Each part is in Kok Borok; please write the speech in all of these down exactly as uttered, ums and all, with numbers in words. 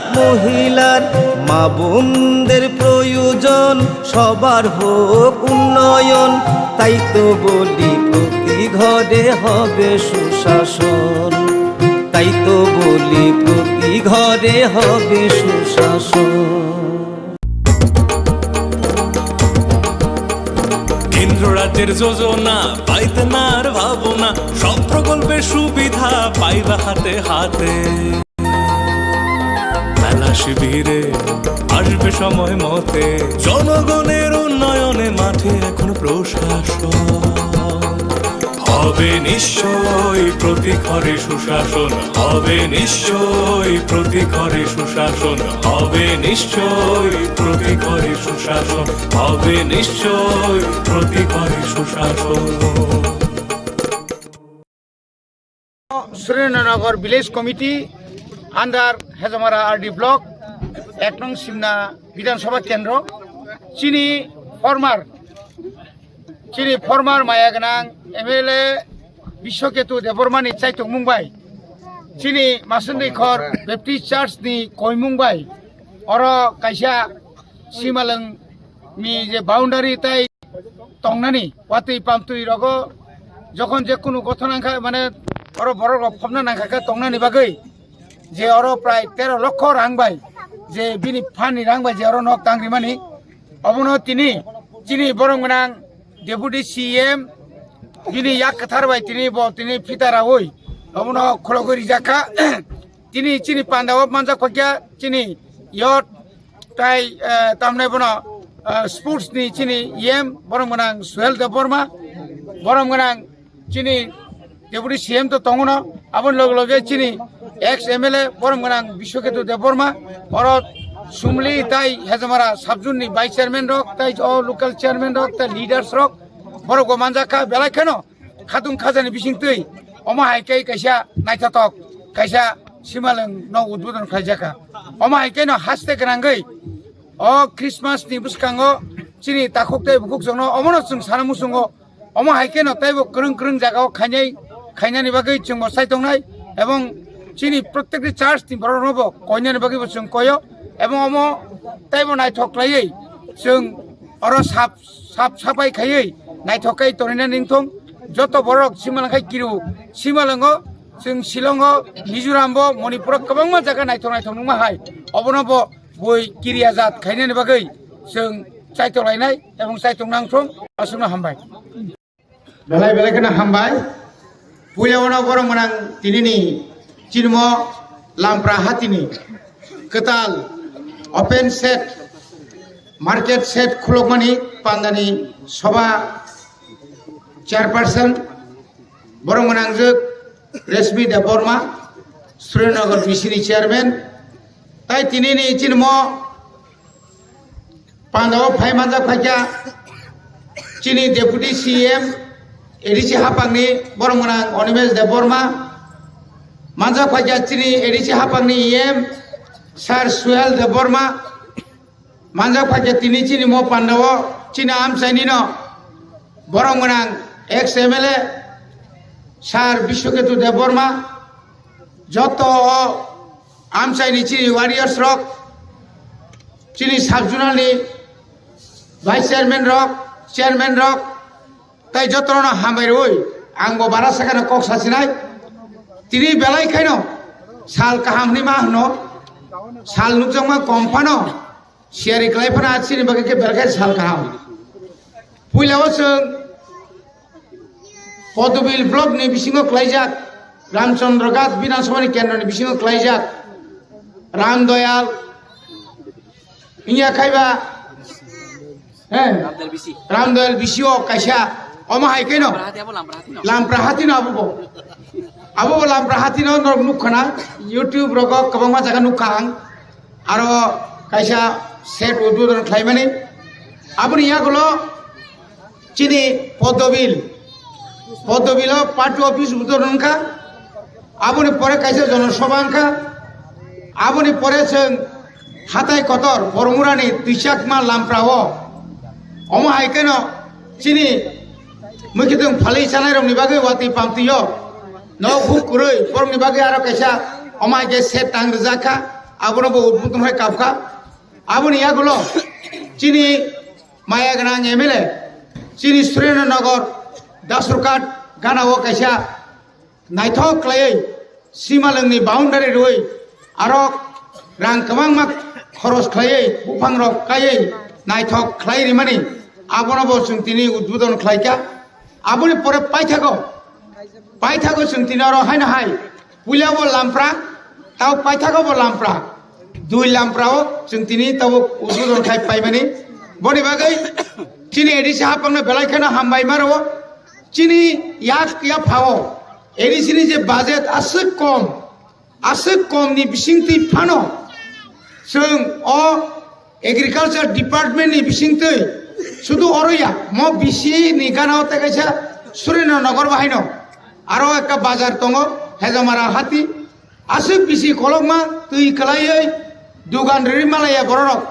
মহিলার, মা বোনদের প্রয়োজন, সবার হোক উন্নয়ন। তাই তো বলি, প্রতি ঘরে হবে সুশাসন। তাই তো বলি, প্রতি ঘরে হবে সুশাসন। কেন্দ্র রাজ্যের যোজনা, পাইতে না আর ভাবনা, সব প্রকল্পের সুবিধা পাইবা হাতে হাতে। মেলা শিবিরে আসবে সময় মতে, জনগণের উন্নয়নে মাঠে এখন প্রশাসন। হবে নিশ্চয় প্রতি ঘরে সুশাসন, হবে নিশ্চয় প্রতি ঘরে সুশাসন, হবে নিশ্চয় প্রতি ঘরে সুশাসন, হবে নিশ্চয় প্রতি ঘরে সুশাসন। Surendra Nagar Village Committee under Hezamara R D Block, ek nong Simna Bidhan Sabha Kendro, chini former, chini former maya gwnang M L A Biswaketu Debbarma ni chaitokmung bai, chini Masundwi Khor Baptist Church ni koimung bai, oro kaisa Simalwng ni je boundary tai tongnani, watwi pamtwi rogo jokhon je kunu gothon nangkha, mane oro borok rok phobna nangkha khe tongnani bagwi je oro prai tero lokho rang bai, je bini phan ni rang bai je oro nok tang rimani, obono tini chini borom gwnang Deputy C M bini yak kwthar bai tini bo tini phita raui obono khulogwi rijak kha. Tini chini panda o manjak paikha chini youth tai, eh, tamnai bono, eh, sports ni chini E M borom gwnang Suhel Debbarma, borom gwnang chini Deputy C M to tongo no, aboni loge loge chini ex M L A borom gwnang Biswaketu Debbarma, oro Sumli tai Hezamara sub zone ni vice chairman rok tai o local chairman rok tai leaders rok borok bo manjak kha, belai kheno khatung khajani bising twi omo hai khe kaisa naithothok kaisa Simalwng no udbodon khlaijak kha. Omo hai khe no haste gwnangwi o Christmas ni bwskango chini takhuk tei bukhuk jokno omono chwng sana muchungo. Omo hai khe no teibo kwrwng kwrwng jagao khainai, khainani bagwi chwngbo sai tongnai, ebong chini protekti church ni borok rokno bo koinani bagwi bo chwng koio, ebong omo teibo naithok khlaiwi chwng oro sap sap sapai khaiwi naithok khe tonina ningthong. Joto borok Simalwng khai kiru, Simalwngo, chwng Shillongo, Mizorambo, Manipuro kwbangma jaga naithok naithok nungma hai, obono bo bui kiriya jat khainani bagwi chwng chaitolainai ebong chaitok nangthong. Aswkno hambai. Belai belai kheno hambai. Puila uno borok mwnang tinini chinmo Lampra hatini kwtal open shed, market shed khulukmani pandani soba chairperson, borok mwnangjwk Reshmi Debbarma, Surendra Nagar B C ni chairman, tai tinini chinmo pandao phai manjak phaikha chini Deputy C M, A D C hapangni borok mwnang Animesh Debbarma, manjak phaikha chini A D C hapangni E M Sir Suhel Debbarma, manjak phaikha tini chini mo pandao chini amchaini no borok mwnang ex M L A Sir Biswaketu Debbarma, joto o amchaini chini warriors rok, chini sub zonal ni vice chairman rok, chairman rok, tai jotono hambai rwi ang bo bara sakano kok sasinai. Tini belai khaino sal kaham hwnwi ma hwno, sal nukjakma kom phano, siyari kwlai phano, a chini bagwi khe belai khe sal kaham. Puila o chwng Podobil block ni bisingo khlaijak, Ramchandra Ghat Bidhan Sabha ni kendro ni bisingo khlaijak, Ram Doyal, wngya khaiba, he? Ram Doyal B C o kaisa, omo hai khe no? Lampra hati abo Lampra hati no. Lampra hati no abo bo. Abo bo Lampra hati no norok nukha na, YouTube rogo kwbangma jaga nukha ang. Aro kaisa shed udbodon khlaimani. Aboni yagulo chini Podobil, Podobilo party office udbodon wngkha. Aboni pore kaisa jonosabha wngkha. Aboni pore chwng hatai kotor Bormurani Twichakma Lamprao. Omo hai kheno chini mwkhitwng phalwi chanairokni bagwi watwi pamtwio nok huk kwrwi borokni bagwi aro kaisa omo hai khe shed tang rwjak kha. Abono bo udbodon khai kapkha. Aboni yagulo chini maya gwnang M L A, chini Surendra Nagar, Dasurghat gana o kaisa naithok khlaiwi simalwngni boundary rwi aro rang kwbangma khoros khlaiwi buphang rok kaiwi naithok khlai rimani abono bo chwng tini udbodon khlaikha. Aboni pore paithago, paithago chwng tini oro haino hai puila bo lampra, tao paithago bo lampra, dui lampra o chwng tini tabo udbodon khai paimani. Boni bagwi chini A D C haphangno belai kheno hambai maro. Chini yak ya phao A D C ni je budget aswk kom, aswk kom ni bisingtwi phano chwng o agriculture department ni bisingtwi sudu oro ya mo B C ni gana o tei kaisa Surendra Nagar bahaino aro ekta bazar tongo Hejamara hati. Aswk bisi kolokma twi kwlaiwi dugan rwrwi malaya bororok.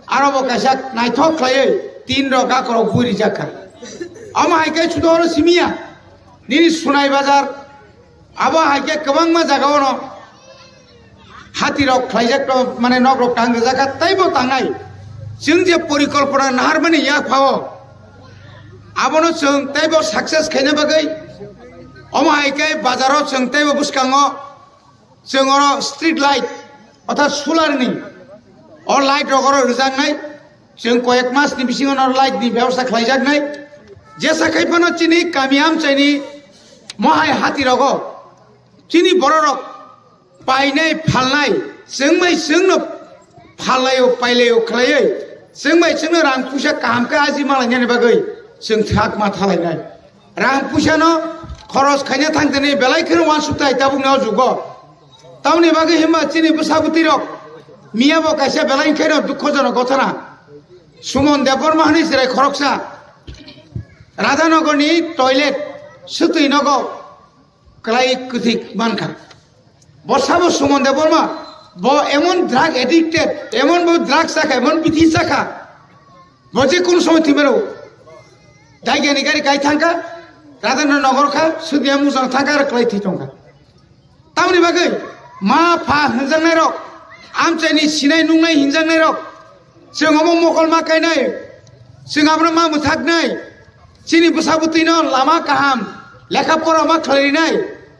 Aro bo kaisa naithok khlaiwi tin rok gakorok bui rijak kha. Omo hai khe sudo oro simiya. Nini Sunai Bazar abo hai khe kwbangma jaga ono hati rok khlaijak to, mane nok rok tang rijak kha, tei bo tangnai. Chwng je porikolpona naharmani yak phao abono chwng tei bo success khaina bagwi omo hai khe bazaro chwng tei bo bwskango Chwng oro street light, orthat solar ni, o light rok oro rwjaknai. Chwng koyek mas ni bisingo no light ni bebosta khlaijaknai. Jesa khai phano chini kami amchaini mohai hati rogo, chini bororok painai phalnai, chwng bai chwng no phalai o, pailai o khlaiwi, chwng bai chwng no rang puisa kaham khe aji malainani bagwi chwng thak ma thalainai. Rang puisa no khoros khaina thang tini belai kheno uansuk tai tabuk ni o jugo. Tamoni bagwi himba chini bwsa bwtwi rok miya bo kaisa belai kheno dukhojonok gothana. Suman Debbarma hwnwi chwrai khoroksa Radhanagar ni toilet swtwi nogo kwlai kwthwi mankha. Bo sabo Suman Debbarma, bo emon drug addicted, emon bo drug chakha, emon bithi chakha, bo je kono somoi thwi mano. Daigani gari kai thangkha, Radhanagar kha, Sudiya mujang thangkha, aro kwlai thwi tongkha. Tamoni bagwi ma pha hwnjaknai rok, amchaini sinai nungnai hinjaknai rok, chwng omo mokol ma kainai, chwng abono ma mwthaknai, chini bwsa bwtwino lama kaham lekha pora ma khlairinai.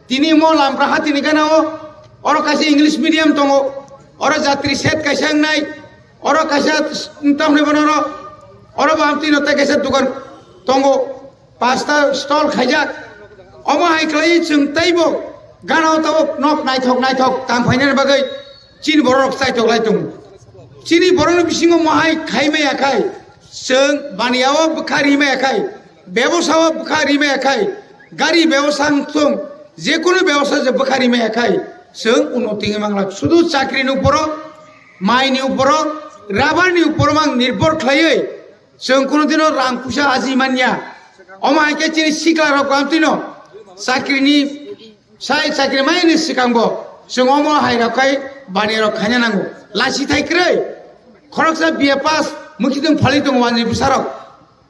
Tini mo Lampra hatini gana o, oro kaisa English medium tongo, oro jatri set kaisa wngnai, oro kaisa tamni bono oro, oro bo amtino tei kaisa dukan tongo. Pasta stall khaijak. Omo hai khlai chwng teibo gana o tabuk nok naithok naithok tang phainani bagwi chini borok rok chaitok lai tongo. Chini borokni bisingo mohai khai maya khai, chwng baniya o bwkha ri maya khai, bebosa o bwkha ri maya khai, gari bebosa wng thung, jekunu bebosa je bwkha ri maya khai, chwng unnoti wngwi manglak. Sudu chakri ni uporo, mai ni uporo, rabar ni uporo mang nirbhor khlaiwi, chwng kunu dino rang puisa aji manya. Omo hai khe chini sikla rok amtwino chakri ni sai chakri mai ni swkang bo chwng omo hai rok khai baniya rok khaina nango. Lachi thai kwrwi khoroksa B A pass mukhitung phalwi tongo wanjwi bwsa rok.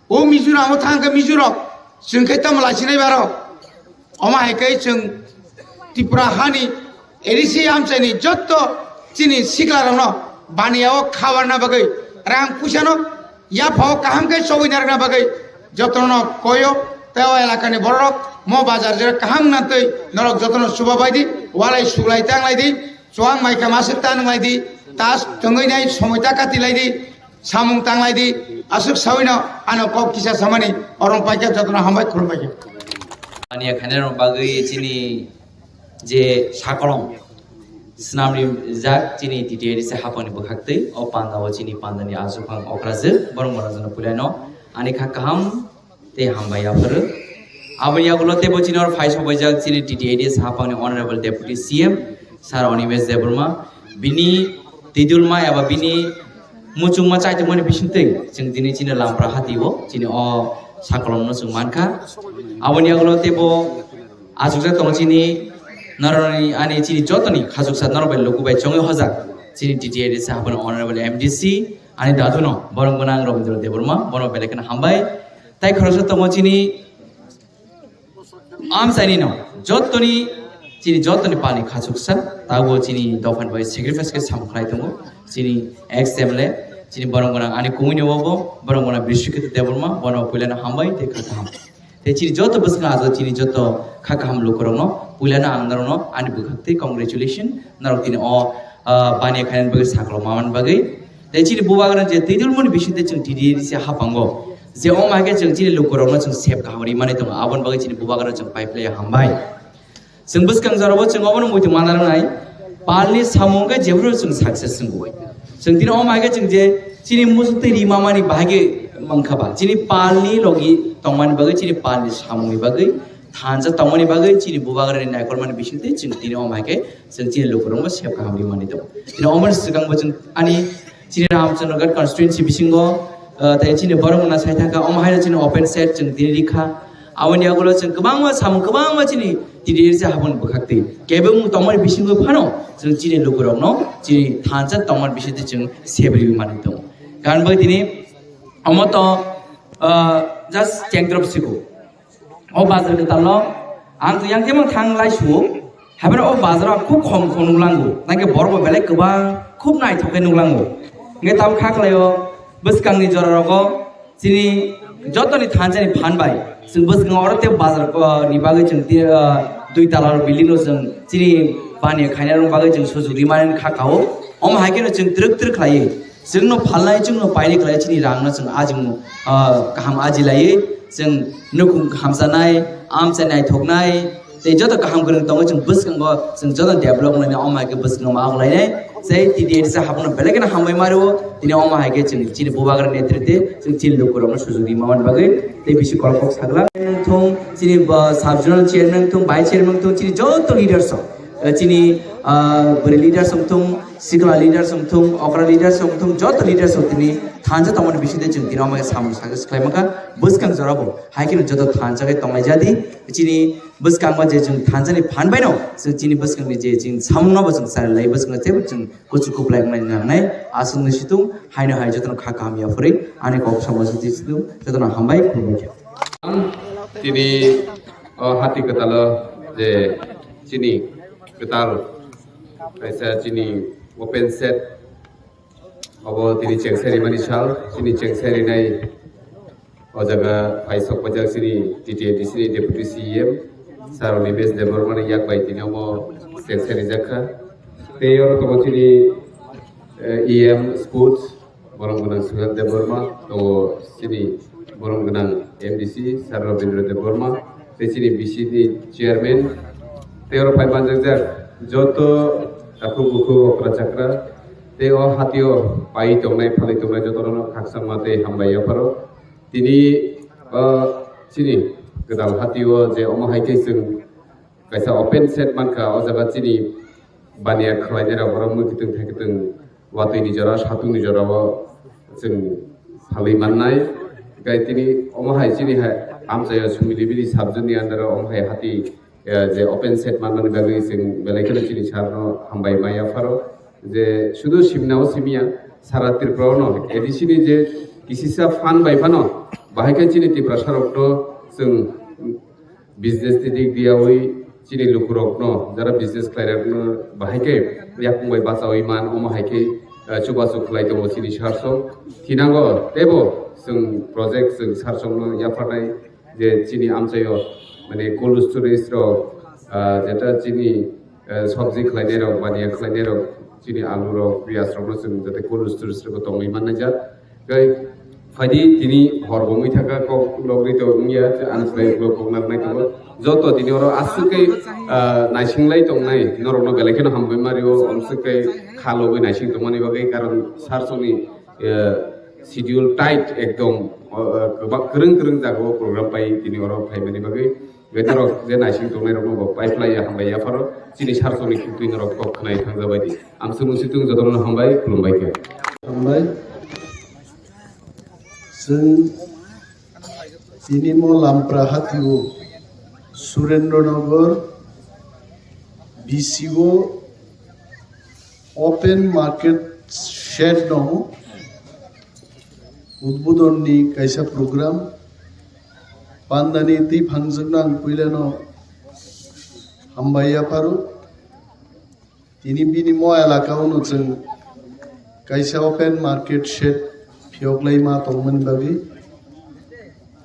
O Mizoram o thang khe Mizo rok chwng khe tamo lachi nai baro. Omo hai khe chwng Tripura hani A D C amchaini jotto chini siklarokno baniya o khabarna bagwi rang puisano yaphao kaham khe chogwi narwkna bagwi jotono koyo tei o elakani bororok mo bazar jora kaham wngna twi norok jotono chubabai di, walai suglai tanglai di, chuwang mai khe maswk ta nwnglai di, tas tongwi nai somoi ta kati lai di. Samung tanglai di, aswk sawino ano kok kisa samani, orong paikha jotono hambai khulumbai kha. Ani khainai rok bagwi chini je sakolom swnamni jak chini T T A D C hapangni bwkhaktwi o panda o chini pandani achuphang okrajwk borok mora jano puilano ani kha kaham tei hambai yapharo. Aboni yagulo teibo chini oro phai sobaijak chini T T A D C hapangni Honorable Deputy C M Sir Animesh Debbarma. Bini tidulma eba bini muchungma chaitokmani bisingtwi chwng tini chini Lampra hatio chini o sakolomno chwng mankha. Aboni yagulo teibo achukjak tongo chini norokni ani chini jotoni khachuksa norok bai luku bai chongwi hojak chini T T A D C hapangni Honorable M D C ani daduno borok gwnang Rabindra Debbarma bono belai kheno hambai. Tai khoroksa tongo chini amchaini no jottoni chini jottoni pal ni khachuksa Tabuk chini dophani bai sacrifice khe samung khlai tongo. Chini ex M L A, chini borom gwnang ani kumui ni obo, borom gwnang Bishwakirti Debbarma, bono puilano hambai tei kha kaham. Tei chini joto bwskango ajo chini joto kha kaham lukurokno puilano ang norokno ani bwkhak tei congratulation, norok tini o, ah, baniya khainani bagwi saklo mamani bagwi. Tei chini bubagra je twi dulmani bisingtwi chwng T D A D C hapango. Je o mai khe chwng chini lukurokno chwng sep kaham rimani tongo, aboni bagwi chini bubagra chwng pai phlai hambai. Chwng bwskang jorabo chwng obono muitu mana rwnai. Palni samung khe jephuru chwng success wngwi. Chwng tini o mai khe chwng je chini muchuk twi rimamani bahai khe mankha ba. Chini palni logi tongmani bagwi chini palni samungni bagwi thansa tongmani bagwi chini bubagrani naikolmani bisingtwi chwng tini o mai khe chwng chini lukurokno sep kaham rimani tongo. Tini omoni swkangbo chwng ani chini Ramchandragarh constituency bisingo, ah, tei chini borok wngna sai thangkha, omo haino chini open set chwng tini rikha. Aboni yagulo chwng kwbangma samung, kwbangma chini T D A D C haphang bwkhaktwi. Kebeng tongmani bisingo phano chwng chini lukurokno chini thansa tongmani bisingtwi chwng sep riwi manwi tongo. Karon bai tini omo to, ah, just chengdrop siko. O bazar kwtalno ang twi yang temo thang lai suo. Haibeno o bazaro khub khom khom nuklango. Nangkhe borokbo belai kwbang khub naithok khe nuklango. Hingkhe tabuk kha khlaio bwskangni jorarogo chini jotoni thansani phan bai chwng bwskango oro tei bazar, ah, ni bagwi chwng tei, ah, dui tala building no chwng chini baniya khainai rok bagwi chwng sujuk rimani kha kao. Omo hai kheno chwng twrwk twrwk khlaiwi chwngno phalnai, chwngno painai khlai chini rangno chwng ajimung, ah, kaham aji laiwi chwng nukhung hamsanai, amchai naithoknai, tei joto kaham kwrwng tongo chwng bwskango chwng joto develop wnglainai, omo hai khe bwskango ma wnglainai. Tei T D A D C haphangno belai kheno hambai ma rwo, tini omo hai khe chwng chini bubagra netrite chwng chini lukurokno sujuk rimani bagwi tei bisi kolok kok sagla wngthung, chini, ah, sub zonal chairman wngthung, vice chairman wngthung, chini joto leaders rok. Eh, chini, ah, bwrwi leaders wngthung, sikla leaders wngthung, okra leaders wngthung, joto leaders rok tini thansa tongmani bisingtwi chwng tini omo khe samung sakhe swkhlai mankha. Bwskang jorabo hai kheno joto thansa khe tonglai jadi. Chini bwskango je chwng thansani phan baino chwng chini bwskangni je chwng samungno bo chwng chari lai, bwskango teibo chwng kuchuk kuplai wngnai nangnai. Aswkno situng haino hai jotono kha kaham yaphurwi ani kok samung se situng jotono hambai khulumkha. Tini o hati kwtalo je chini kwtal kaisa chini open set obo tini chengsa rimani sal, chini chengsa rinai o jaga phaisok pajak chini T T A D C ni Deputy C E M Sir Animesh Debbarma ni yak bai tini omo chengsa rijak kha. Tei oro tongo chini, eh, E M Sports, borom gwnang Suhel Debbarma, tongo chini borom gwnang M D C Sir Rabindra Debbarma, tei chini B C ni chairman, tei oro phai manjakjak joto takhuk bukhuk okra chakra, tei o hatio pai tongnai phalwi tongnai jotono khakchangma tei hambai yapharo. Tini, o, chini gwdal hatio je omo hai khe chwng kaisa open set mankha, o jaga chini baniya khlainai rok oro mwkhwtwng thaikwtwng watwi ni jora, satung ni jora o chwng phalwi mannai. Hwnkhe tini omo hai chini hai amchaio Sumili Bili sub zone ni under o omo hai hati, eh, je open set manmani bagwi chwng belai kheno chini sir no hambai ma yapharo je sudu simna o simiya sara Tripura o no A D C ni je kisisa phan bai phano bahai khe chini Tiprasa rok no chwng business ni dik diyawi chini lukurokno, jara business khlairokno bahai khe yakung bai bachawi man, omo hai khe, eh, chubachu khlai tongo chini sir song. Thinango teibo chwng project chwng sir songno yapharnai je chini amchaio, mane, cold storage rok, ah, jeta chini, eh, sabji khlainai rok, baniya khlainai rok, chini alu rok, piyaj rokno chwng jate cold storage rok tongwi mannai jak. Tei phaidi tini hor bo wngwi thangkha, kok logri to wngya, ang khlai ulo kok narwknai tongo. Joto tini oro aswk khe, ah, naising lai tongnai, norokno belai kheno hambai ma rio, omswk khe kha logwi naising tongmani bagwi, karon sir songni, eh, schedule tight ekdom, o, o, kwbang kwrwng kwrwng jagao program pai tini oro phaimani bagwi. Betorok je naising tongnai rokno bo pai phlai ya, hambai yapharo chini sir songni khutui norok kok khwnai thangjabai di. Amswk mwswk tung jotono hambai, khulumbai khe. Hambai. Chwng tini mo Lampra hatio Surendra Nagar B C O open market shed no udbodon ni kaisa program. Pandani twi phangjwkno ang puilano hambai yapharo. Tini bini mo elaka o no chwng kaisa open market shed phiyok lai ma tongmani bagwi.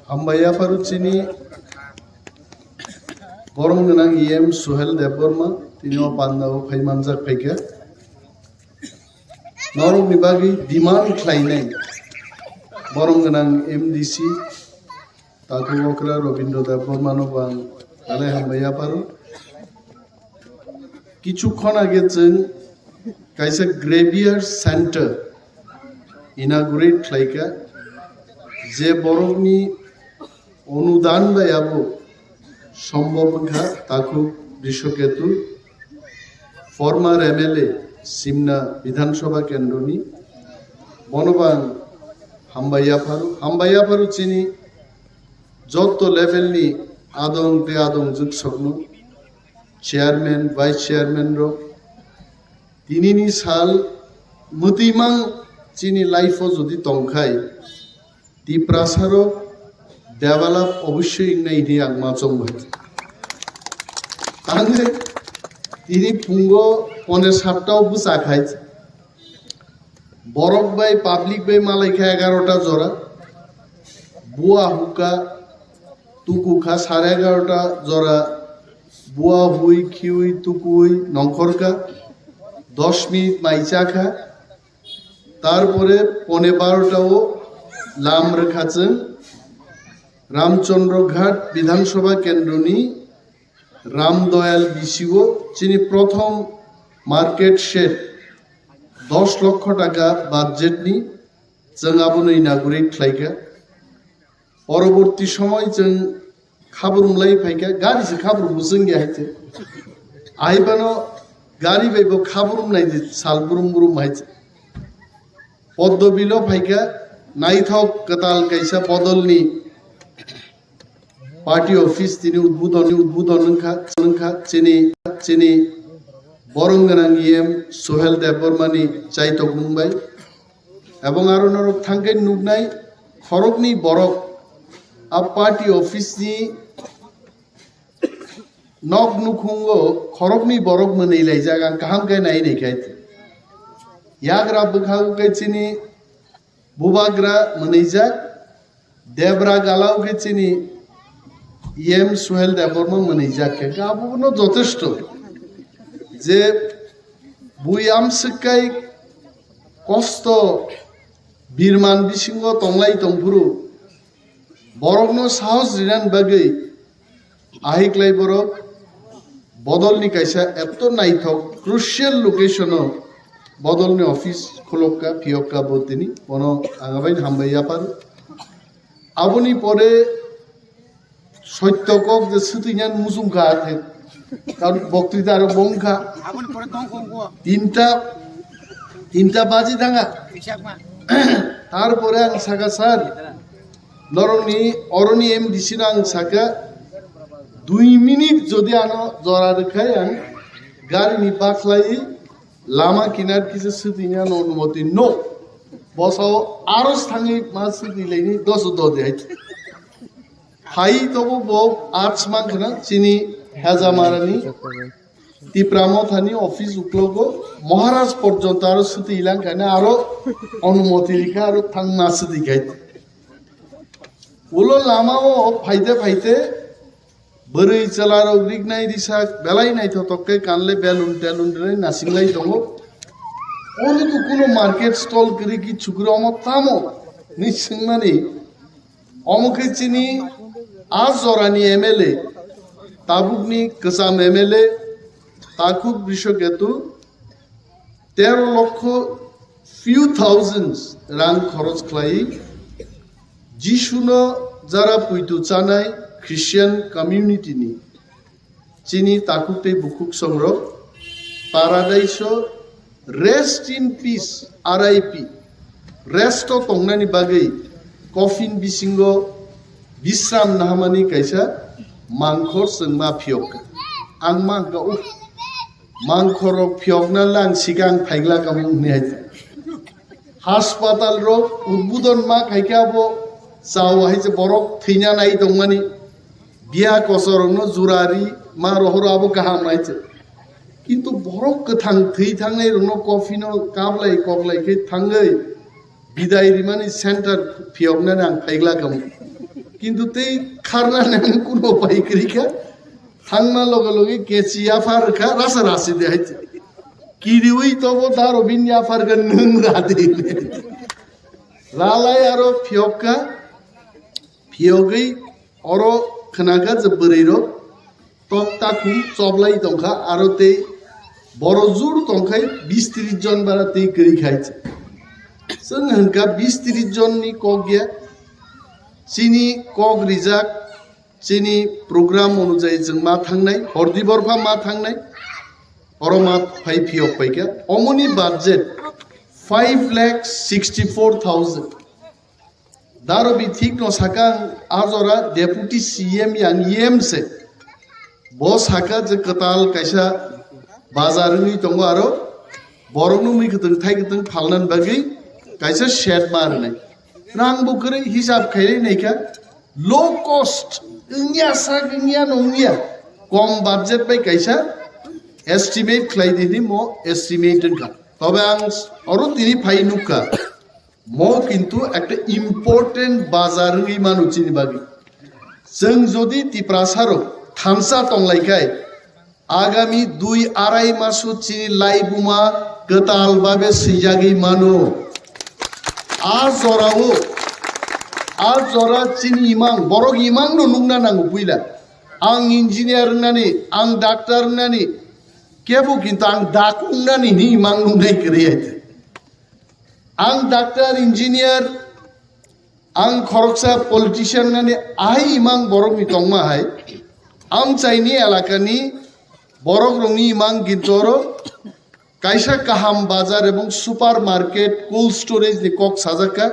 Hambai yapharo chini borom gwnang E M Suhel Debbarma tini o panda o phai manjak phaikha. Norokni bagwi demand khlainai borom gwnang M D C Takhuk okra Robindra Debbarma no bo ang belai hambai yapharo. Kichu khon age chwng kaisa Graveyard Center inaugurate khlaikha, je borokni onudan bai abo sombhob wngkha. Takhuk Brishoketu, former M L A Simna Bidhan Sabha Kendroni, bono bo ang hambai yapharo. Hambai yapharo chini jotto level ni adong tei adongjwk sokno, chairman, vice chairman rok, tinini sal mwtwimang chini life o jodi tongkhai, Tiprasa rok develop obossoi wngnai hwnwi ang ma chong bai. Ang tini phungo pone satta o bwsa khai, borok bai public bai malai kha egarota jora, bua hukha, tuku kha sare egarota jora, bua hui khiui tukui nongkhor kha, dos minute mai cha kha, tarpore pone barota o lam rwkha chwng Ramchandra Ghat Bidhan Sabha Kendroni Ramdoyal B C O chini prothom market shed dos lokho taka budget ni chwng abono inaugurate khlaikha. Poroborti somoy chwng khabrum lai phaikha, gari se khabrum bo chwng ya haite. Aibano gari bai bo khabrum nai di sal brum brum haite. Poddo bilo phaikha, naithok kwtal kaisa bodolni party office tini udbodon, udbodon wngkha, wngkha chini, chini borom gwnang E M Suhel Debbarmani chaitokmung bai. Ebong aro norok thangkhe nuknai khoroknwi borok a party office ni nok nukhungo khoroknwi borok mwnwi laijak, ang kaham khe nai nai khe. Yagra bwkhago khe chini bubagra mwnwijak, debra galao khe chini E M Suhel Debbarma mwnwijak khe, abono jotesto je bui amswk kai kosto birman bisingo tonglai tongphuru borokno sahos rinani bagwi ahiklai borok bodolni kaisa etto naithok crucial location o bodolni office khulokka phiyokka bo tini bono ang abaini hambai yaphar. Aboni pore Sotto kok je swtwinani muchung kha khe, karon boktwita aro bo wngkha tinta, tinta baji thanga. Tarpore ang saka, "Sir, norokni oroni M D C no ang saka, dui minute jodi ano jora rwkhai ang garini bakhlai lama kinar kisa swtwinani onumoti no." Bosao aro thangwi ma swtwilaini doso dodi hai. Phai tobo bo arts mankha na chini Hejamarani Tipra Mothani office uklogo Maharaj porjonto aro swtwi langkha na aro onumoti rikha aro thangna swtwi khai. Ulo lama o phaite phaite bwrwi chwla rok riknai risa belai naithotok khe kanle belun telun rwnai nasinglai tongo. Oro to kuno market stall kwrwi ki chukro omo tamo ni swngmani. Omo khe chini a jorani M L A, tabukni kwcham M L A, Takhuk Brishoketu, tero lokho few thousands rang khoroch khlai Jisuno jara puitu chanai Christian community ni chini takhuk tei bukhuk songrok Paradise o rest in peace, R I P, rest o tongnani bagwi coffin bisingo bisram nahamani kaisa mangkhor chwngma phiyok kha. Ang mankha, "Uff, mangkhor rok phiyokna lang sikang phaigla kamung," hwnwi hai. Haspatal rok udbudon ma khaikhe abo chao hai se borok thwina nai tongmani. Biya kosorokno jurari ma rohoro abo kaham hai se. Kintu borok kwthang thwi thangnai rokno coffee no kaplai koklai khe thangwi bidai rimani center phiyoknani ang phaigla kamo. Kintu tei kharnani ang kuno pai kwrwi kha. Thangma loge loge kechi yaphar kha, rasa rasi de hai. Kiriwi tobo daro bin yaphar kha, nwng ra de. Ralai aro phiyok kha, phiyogwi oro khna kha je bwrwi rok tok takhum choblai tong kha, aro tei boro jur tong khai bis tris jon bara tei kwrwi khai. Chwng hwn kha bis tris jon ni kok ya, chini kok rijak, chini program onujayi chwng ma thangnai, hordi borpha ma thangnai, oro ma phai phiyok pai kha. Omoni budget five lakh sixty four thousand. Daro bi thik no sakang a jora deputy C M yang yem se. Bo saka je kwtal kaisa bazar wngwi tongo aro borokno mui kwtwng thai kwtwng phalnani bagwi kaisa shed ma rwnai. Rang bo kwrwi hisab khainai naikha low cost wngya sak wngya no wngya kom budget bai kaisa estimate khlai di hinwi mo estimate wngkha. Tobe ang oro tini phai nukha. Mo kintu ekta important bazar wngwi mano chini bagwi. Chwng jodi Tiprasa rok thansa tonglai khai, agami dui arai maso chini laibuma kwtal babe swijagwi mano. A jorao, a jora chini imang, borok imang no nukna nango puila. Ang engineer wngnani, ang doctor wngnani, kebo kintu ang dak wngnani ni imang nuknai kwrwi hai. Ang doctor, engineer, ang khoroksa politician nani ahai imang borok ni tongma hai. Amchaini elaka ni borok rok ni imang gintoro kaisa kaham bazar ebong supermarket, cold storage ni kok sajak kha.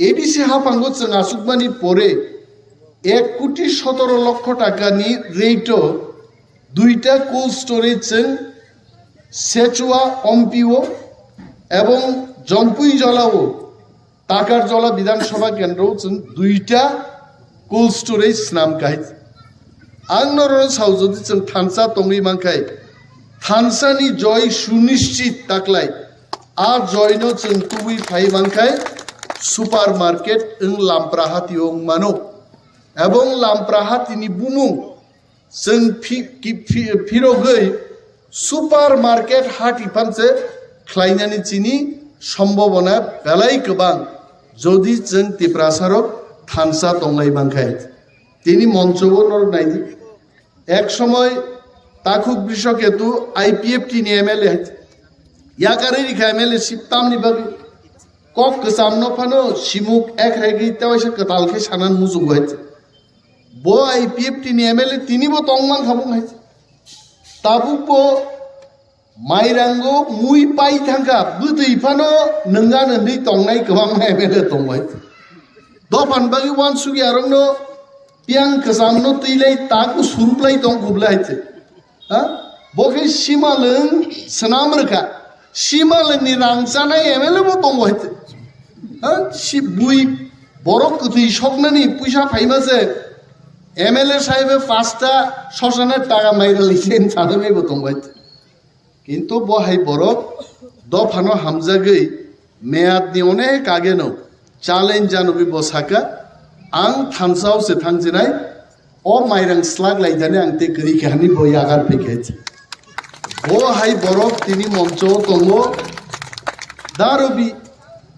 A D C haphango chwng asukmani pore ek koti sotoro lokho taka ni rate o duita cold storage chwng Sechua Ompi o ebong Jompui Jola o Takarjola Bidhan Sabha Kendro o chwng duita cold storage swnam kha. Ang norok sao jodi chwng thansa tongwi mankhai, thansa ni joy sunischit taklai, a joy no chwng tubui phai mankhai supermarket wng Lamprahati o wng mano. Ebong Lamprahati ni bumung chwng phi-, ki-, phi-, phirogwi supermarket hati phanse khlainani chini sombobona belai kwbang, jodi chwng Tiprasa rok thansa tonglai mankhai. Tini moncho o norok naidi. Ek somoy Takhuk Brishoketu I P F T ni M L A hai. Yakarwi rikha M L A sip tamni bagwi. Kok kwcham no phano simuk ek regi tewaisa kwtal khe sanan muchungo hai. Bo I P F T ni M L A tini bo tong man kha bung hai. Tabuk bo mairango mui pai thangkha, bwtwi phano nwngan hwnwi tongnai kwbangma M L A tongo hai. Dophan bagwi uansukya rokno piang kwcham no twi lai taku surup lai tong khublai hai. Ha? Bo khe simalwng swnam rwkha. Simalwng ni rang chanai M L A bo tongo hai. Ha? Si bui borok kwthwi soknani puisa phaima se M L A saibe pasta sosana taka mairali sen chanai bo tongo hai. Kintu bo hai borok dophano hamjagwi meyad ni onek age no challenge janogwi bo saka, ang thansao se thangjinai, o mairang slak laijani ang tei kwrwi khe hani bo yagar phikhe. Bo hai borok tini moncho o tongo, darobi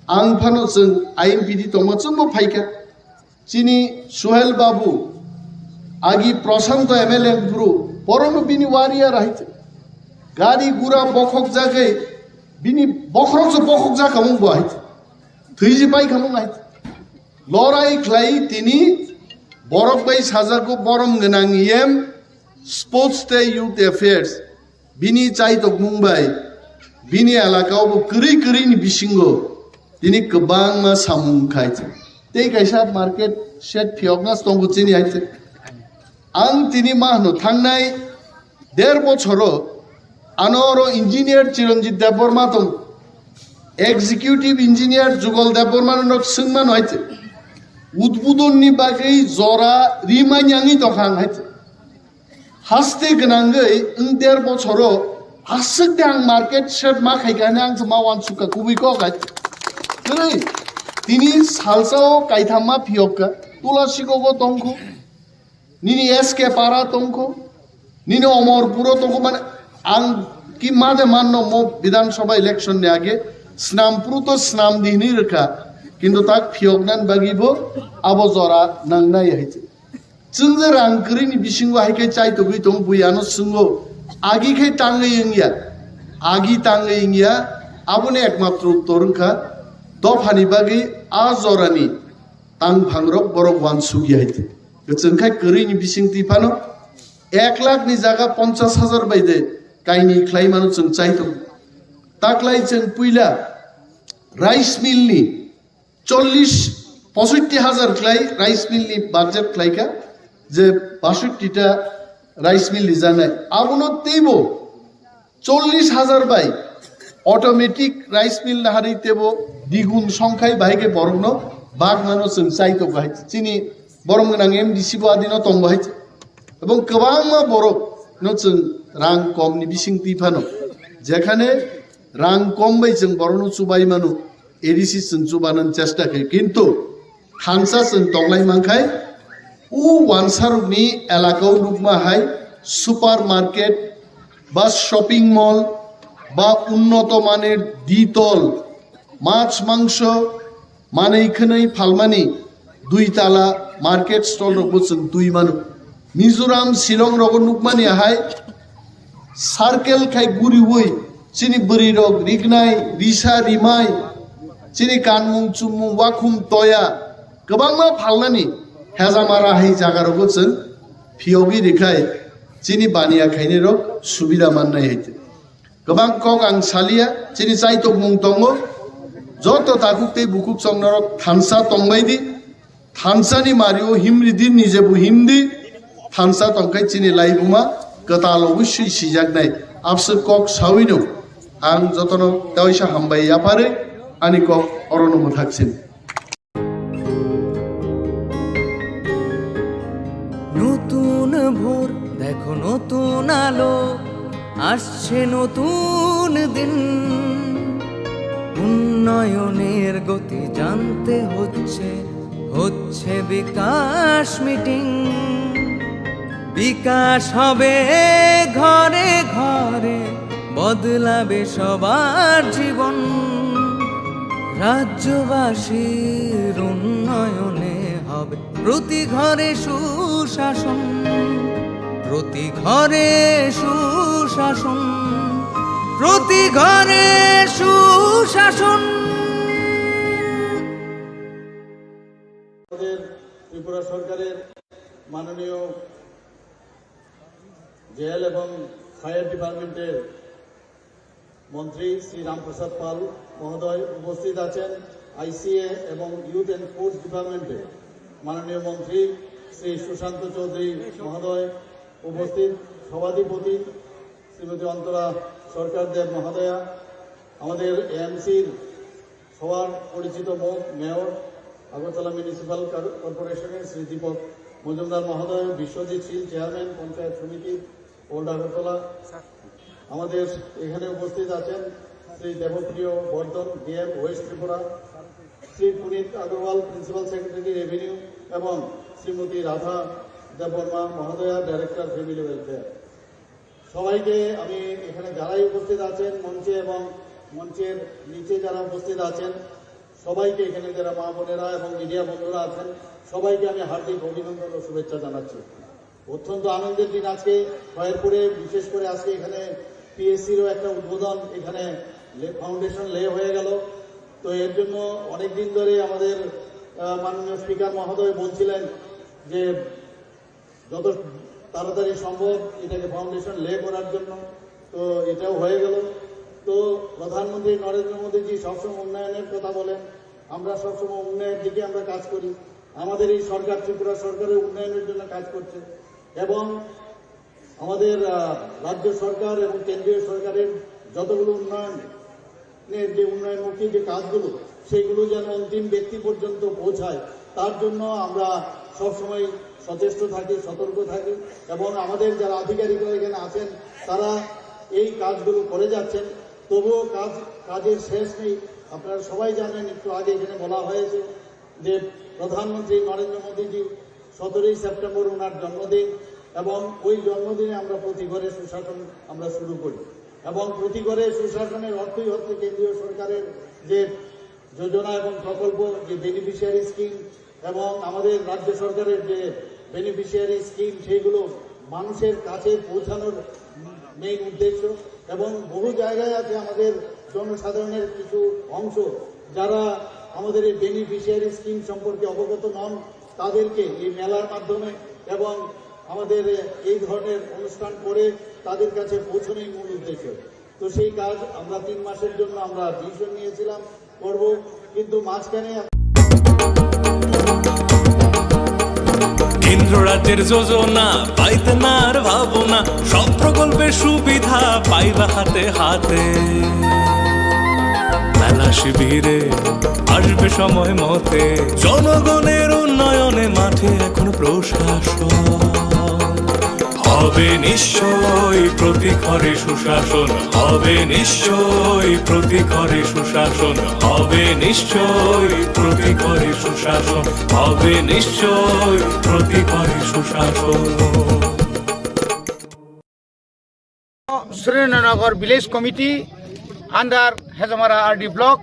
ang phano chwng I M P D tongma chwngbo phaikha. Chini Suhel Babu, agi Prashanto M L A bru, borono bini warrior hai. Gari gura bokhok jagwi, bini bokhorok se bokhok jakha mung bo hai. Thwiji pai khamung hai. Lorai khlai tini borok bai sajako borom gwnang yem sports tei youth affairs. Bini chaitokmung bai bini elaka o bo kwrwi kwrwi ni bisingo tini kwbangma samung khai. Tei kaisa market shed phiyokna tongo chini hai. Ang tini ma hwno thangnai der bochoro ano oro engineer Chiranjit Debbarma tong, executive engineer Jugal Debbarma no swngmano hai. Udbudon ni bagwi jora rimani angwi tongkha ang hai. Haste gwnangwi wng der bochoro aswk de ang market share ma khaikha hwnwi ang ma wansukha kubui kok hai. Kwrwi tini salsao kaitham ma phiyokha, Tulasi kogo tongkho, nini S K para tongkho, nini Omorpuro tongkho, mane ang ki ma de manno mo Bidhan Sabha election ni age snam puru to snam di hwnwi rwkha, kintu tak phiyoknani bagwi bo abo jora nangnai hai se. Chwng je rang kwrwini bisingo hai khe chaitogwi tong, bui ano swngwi, agi khe tangwi wngya, agi tangwi wngya, aboni ekmatro uttor wngkha dophani bagwi a jorani tangphangrok borok wansukya hai. Kwchwng khai kwrwini bisingtwi phano ek lakh ni jaga ponchas hajar bai de kaini khlai mano chwng chaitok. Taklai chwng puila rice mill ni chollish, posoitti hajar khlai rice mill ni budget khlaikha, je basoitti ta rice mill ni janai. Abono teibo chollish hajar bai automatic rice mill nahari tebo digun songkhai bahai khe borokno bagmano chwng chaitok bahai. Chini borom gwnang M D C bo adino tong bahai. Ebong kwbangma borok no chwng rang kom ni bising twi phano, jekhane rang kom bai chwng borokno chubai mano, A D C chwng chubanan chesta khe, kintu thansa chwng tonglai mankhai, o wansarokni elakao nukma hai supermarket ba shopping mall ba unnoto manir ditol mach mangso manwi khwnwi phalmani dui tala market stall rokbo chwng twi mano. Mizoram, Shillong rogo nukmani hai circle khai guriwi chini bwrwi rok rignai, risa rimai, chini kanmung chumung wakhum toya kwbangma phalnani hejamara hai jaga rogo chwng phiyogwi rikhai chini baniya khainai rok subida mannai hai. Kwbang kok ang salia, chini chaitokmung tongo. Joto takhuk tei bukhuk chongnorok thansa tongbai di. Thansani mario himri di, nije bo himdi. Thansa tongkhai chini laibuma kwtal oboswi sijaknai. Abswk kok sawino ang jotono tewaisa hambai yapharwi ani kok orono mwthaksin. নতুন ভোর, দেখো নতুন আলো, আসছে নতুন দিন। উন্নয়নের গতি জানতে হচ্ছে, হচ্ছে বিকাশ মিটিং। বিকাশ হবে ঘরে ঘরে, বদলাবে সবার জীবন। রাজ্যবাসীর উন্নয়নে হবে প্রতি ঘরে সুশাসন, প্রতি ঘরে সুশাসন, প্রতি ঘরে সুশাসন। আমাদের ত্রিপুরা সরকারের মাননীয় জেল এবং ফায়ার ডিপার্টমেন্টের মন্ত্রী শ্রী রামপ্রসাদ পাল মহোদয়, উপস্থিত আছেন আইসিএ এবং ইউথ অ্যান্ড স্পোর্টস ডিপার্টমেন্টের মাননীয় মন্ত্রী শ্রী সুশান্ত চৌধুরী মহোদয়, উপস্থিত সভাধিপতি শ্রীমতী অন্তরা সরকার দেব মহোদয়া, আমাদের এএমসির সবার পরিচিত মুখ মেয়র, আগরতলা মিউনিসিপ্যাল কর- কর্পোরেশনের শ্রী দীপক মজুমদার মহোদয়, বিশ্বজিৎ শীল, চেয়ারম্যান পঞ্চায়েত সমিতির ওল্ড আগরতলা। আমাদের এখানে উপস্থিত আছেন শ্রী দেবপ্রিয় বর্ধন, ডিএম ওয়েস্ট ত্রিপুরা, শ্রী পুনিত আগরওয়াল, প্রিন্সিপাল সেক্রেটারি রেভিনিউ, এবং শ্রীমতী রাধা দেববর্মা মহোদয়া, ডাইরেক্টর ফ্যামিলি ওয়েলফেয়ার। সবাইকে আমি এখানে যারাই উপস্থিত আছেন মঞ্চে এবং মঞ্চের নিচে যারা উপস্থিত আছেন সবাইকে, এখানে যারা মা বোনেরা এবং মিডিয়া বন্ধুরা আছেন, সবাইকে আমি হার্দিক অভিনন্দন ও শুভেচ্ছা জানাচ্ছি। অত্যন্ত আনন্দের দিন আজকে খয়েরপুরে, বিশেষ করে আজকে এখানে পিএসসিরও একটা উদ্বোধন, এখানে ফাউন্ডেশন লে হয়ে গেল। তো এর জন্য অনেক দিন ধরে আমাদের আহ, মাননীয় স্পিকার মহোদয় বলছিলেন যে যত তাড়াতাড়ি সম্ভব এটাকে ফাউন্ডেশন লে করার জন্য। তো এটাও হয়ে গেল। তো প্রধানমন্ত্রী নরেন্দ্র মোদীজি সবসময় উন্নয়নের কথা বলেন, আমরা সবসময় উন্নয়নের দিকে আমরা কাজ করি। আমাদের এই সরকার, ত্রিপুরা সরকারের উন্নয়নের জন্য কাজ করছে এবং আমাদের আহ, রাজ্য সরকার এবং কেন্দ্রীয় সরকারের যতগুলো উন্নয়নের যে উন্নয়নমুখী যে কাজগুলো, সেগুলো যেন অন্তিম ব্যক্তি পর্যন্ত পৌঁছায়, তার জন্য আমরা সবসময় সচেষ্ট থাকি, সতর্ক থাকি এবং আমাদের যারা আধিকারিকরা এখানে আছেন, তারা এই কাজগুলো করে যাচ্ছেন। তবুও কাজ, কাজের শেষ নেই। আপনারা সবাই জানেন, একটু আগে এখানে বলা হয়েছে যে প্রধানমন্ত্রী নরেন্দ্র মোদীজি সতেরোই সেপ্টেম্বর ওনার জন্মদিন, এবং ওই জন্মদিনে আমরা প্রতি ঘরে সুশাসন আমরা শুরু করি। এবং প্রতি ঘরে সুশাসনের অর্থই হচ্ছে কেন্দ্রীয় সরকারের যে যোজনা এবং প্রকল্প, যে বেনিফিশিয়ারি স্কিম এবং আমাদের রাজ্য সরকারের যে বেনিফিশিয়ারি স্কিম, সেইগুলো মানুষের কাছে পৌঁছানোর মেইন উদ্দেশ্য। এবং বহু জায়গায় আছে আমাদের জনসাধারণের কিছু অংশ, যারা আমাদের এই বেনিফিশিয়ারি স্কিম সম্পর্কে অবগত নন, তাদেরকে এই মেলার মাধ্যমে এবং আমাদের এই ধরনের অনুষ্ঠান করে তাদের কাছে পৌঁছানোই মূল উদ্দেশ্য। তো সেই কাজ আমরা তিন মাসের জন্য আমরা ডিসিশন নিয়েছিলাম করব, কিন্তু মাঝখানে কেন্দ্র রাজ্যের যোজনা পাইতে না আর ভাবনা, সব প্রকল্পের সুবিধা পাইবা হাতে হাতে। মেলা শিবিরে আসবে সময় মতে, জনগণের উন্নয়নে মাঠে এখন প্রশাসন। হবে নিশ্চয় প্রতি ঘরে সুশাসন, হবে নিশ্চয় প্রতি ঘরে সুশাসন, হবে নিশ্চয় প্রতি ঘরে সুশাসন, হবে নিশ্চয় প্রতি ঘরে সুশাসন। Surendra Nagar Village Committee under Hejamara R D Block,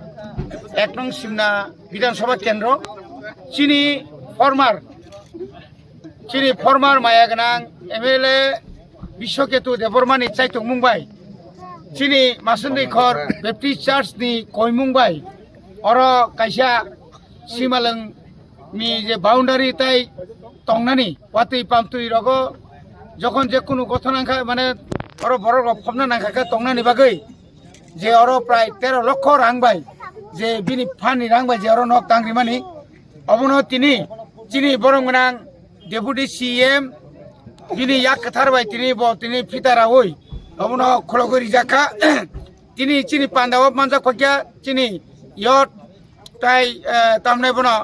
ek nong Simna Bidhan Sabha Kendro, chini former chini former maya gwnang M L A Biswaketu Debbarma ni chaitokmung bai, chini Masundwi Khor Baptist Church ni koimung bai, oro kaisa Simalwng ni je boundary tai tongnani watwi pamtwi rogo jokhon je kunu gothona wngkha mane oro borok rok phobna nangkha khe tongnani bagwi je oro prai tero lokho rang bai je bini phan ni rang bai je oro nok tang rimani obono tini chini borom gwnang deputy C M bini yak kwthar bai tini bo tini phita raui obono khulogwi rijak kha. Tini chini panda o manjak phakya chini yot tai tamnai bono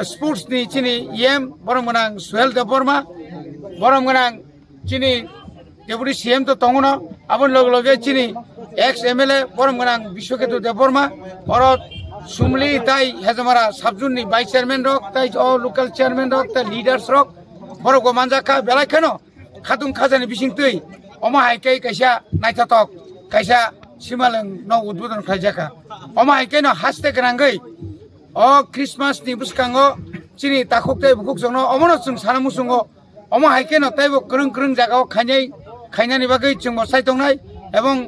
sports ni chini E M borom gwnang Suhel Debbarma, borom gwnang chini deputy C M to tongo no, aboni loge loge chini ex M L A borom gwnang Biswaketu Debbarma, oro Sumli tai Hejamara subzone ni vice chairman rok tai o local chairman rok tai leaders rok borok bo manjak kha belai kheno khatung khajani bising twi omo hai khe kaisa naithotok kaisa Simalwng no udbodon khlaijak kha. Omo hai khe no haste gwnangwi o Christmas ni bwskango chini takhuk tei bukhuk jokno omono chwng sana muchungo. Omo hai khe no teibo kwrwng kwrwng jagao khainai khainani bagwi chwngbo sai tongnai ebong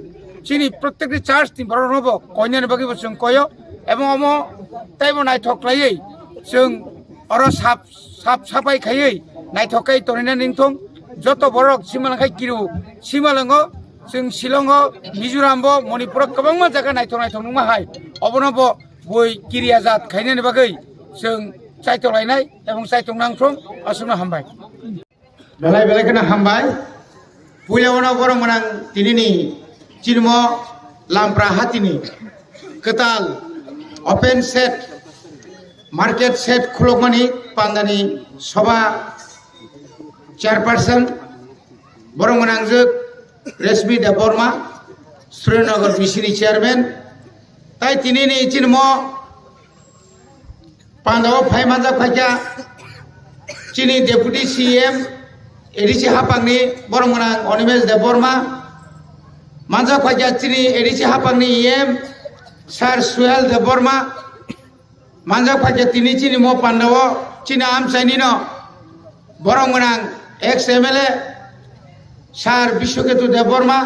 chini protekti church ni borok no bo koinani bagwi bo chwng koyo ebong omo teibo naithok khlaiwi chwng oro sap sap sapai khaiwi naithok khe tonina ningthong joto borok simalwng khai kiru simalwngo chwng Shillongo Mizorambo Manipuro kwbangma jaga naithok naithok nungma hai obono bo bui kiriya jat khainani bagwi chwng chaitolainai ebong chaitok nangthong aswkno hambai. Belai belai kheno hambai. Puila ono borok mwnang tinini chirmo lampra hatini kwtal open set market set khulokmani pandani soba chairperson borok mwnangjwk Reshmi Debbarma, Surendra Nagar B C ni chairman, tai tinini chirmo Pandao phai manjak phaikha chini deputy C M A D C hapangni borom gwnang Animesh Debbarma, manjak phaikha chini A D C hapangni E M sir Suhel Debbarma, manjak phaikha tini chini mo pandao chini amchaini no borom gwnang ex M L A sir Biswaketu Debbarma,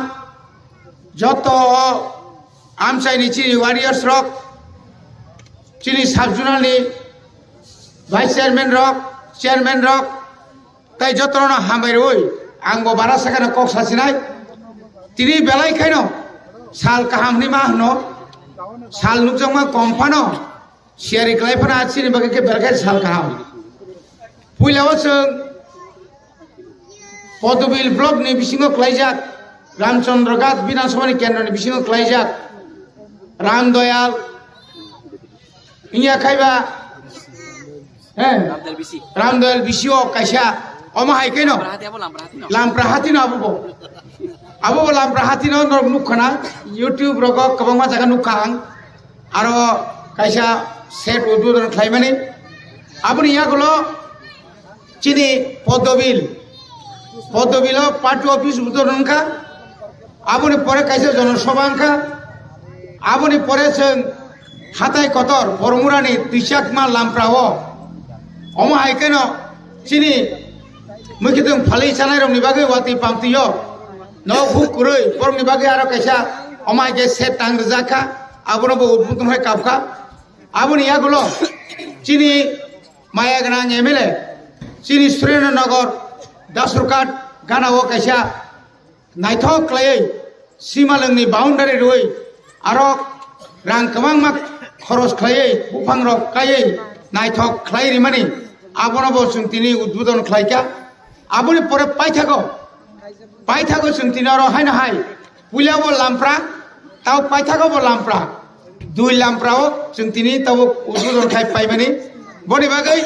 joto o amchaini chini warriors rok, chini sub zonal ni vice chairman rok, chairman rok, tai jotono hambai rwi ang bo bara sakano kok sasinai. Tini belai khaino sal kaham hinwi ma hwno, sal nukjakma kom phano siyari kwlai phano chini bagwi khe belai khe sal kaham. Puila o chwng Podobil block ni bisingo klaijak, Ramchandra Ghat Bidhan Sabha ni kendro ni bisingo klaijak, Ram Doyal, wngya khaiba, he, Ram Doyal bisi o kaisa Omo hai khe no Lampra hati abo Lampra hati no. Lampra hati no abo bo. Abo bo Lampra hati no norok nukha na, YouTube rogo kwbangma jaga nukha ang. Aro kaisa shed udbodon khlaimani. Aboni yagulo chini Poddobil, Poddobilo party office udbodon wngkha. Aboni pore kaisa jonosabha wngkha. Aboni pore chwng hatai kotor Bormurani Twichakma Lamprao. Omo hai kheno chini mwkhitwng phalwi chanairokni bagwi watwi pamtwio nok huk kwrwi borokni bagwi aro kaisa omo hai khe shed tang rwjak kha. Abono bo udbodon khai kap kha. Aboni yagulo chini maya gwnang M L A, chini Surendra Nagar, Dasurghat ganao kaisa naithok khlaiwi simalwngni boundary rwui aro rang kwbangma khoros khlaiwi buphangrok kaiwi naithok khlai rimani abono bo chwng tini udbodon khlaikha. Aboni pore paithago, paithago chwng tini oro haino hai puila bo Lampra, tao paithago bo Lampra, dui Lamprao chwng tini tabuk udbodon khai paimani. Boni bagwi